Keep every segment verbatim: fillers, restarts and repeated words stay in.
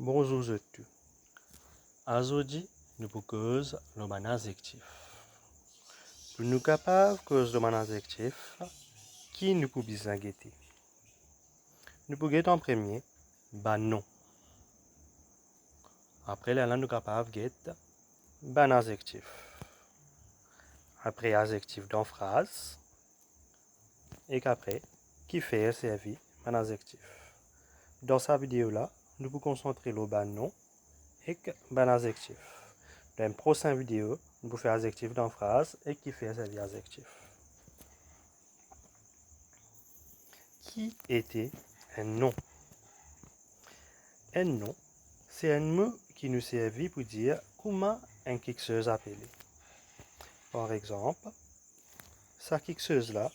Bonzour zot tou. Azordi, nou pou koz lor bann adjektif. Pou nou kapav koz lor bann adjektif, ki nou pou bizin gete? Nou pou get an premie bann nom. Apre lerla, nou kapav get bann adjektif. Apre, adjektif dan fraz. Ek apre, kifer servi bann adjektif. Dan sa video la, nou pou konsantre lor bann nom ek bann adjektif. Dan enn prosin video, nou pou fer adjektif dan fraz ek kifer servi adjektif. Ki ete enn nom? Enn nom, se enn mo ki nou servi pou dir kouma enn kiksoz apele. Par exanp, sa kiksoz la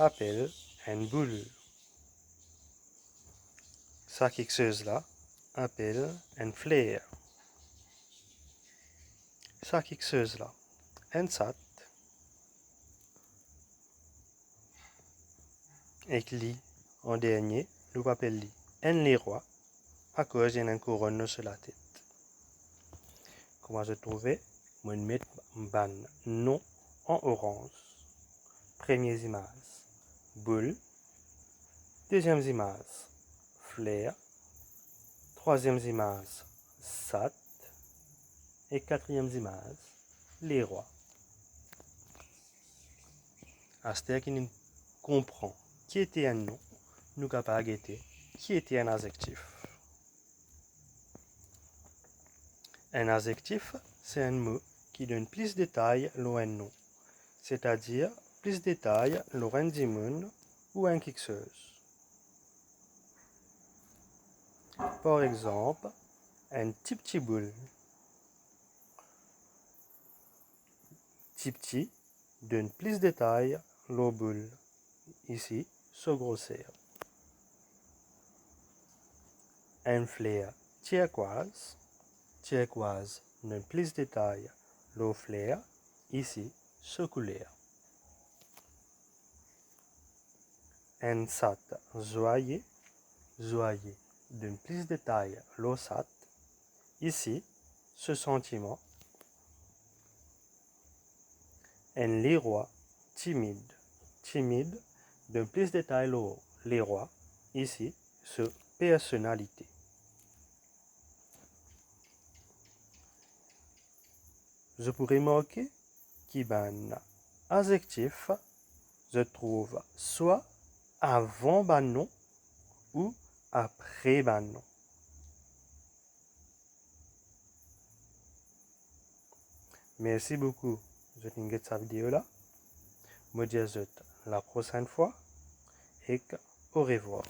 apel enn boul. Sa kiksoz la apel enn fler. Sa kiksoz la enn sat. Ek li, an dernie, nou pou apel li enn lerwa, akoz li ena enn kouronn lor so latet. Kouma zot trouve, mo met bann nom an oranz. Premie zimaz, boul. Deziem zimaz, fler. Trwaziem zimaz, sat. Ek katriem zimaz, lerwa. Aster ki nou konpran ki ete enn nom, nou kapav gete ki ete enn adjektif. Enn adjektif, se enn mo ki donn plis detay lor enn nom, setadir plis detay lor enn dimoun ou enn kiksoz. Par exanp, enn tipti boul. Tipti donn plis detay lor boul, isi so groser. Enn fler tirkwaz. Tirkwaz donn plis detay lor fler, isi so kouler. Enn sat zwaye. Zwaye donn plis detay lor sat, isi so santiman. Enn lerwa timid. Timid donn plis detay lor lerwa, isi so personalite. Zot pou remarke ki bann adjektif zot trouv swa avan bann nom ou apre bann nom. Mersi boukou zot inn get sa video la. Mo dir zot la prosenn fwa ek orevwar.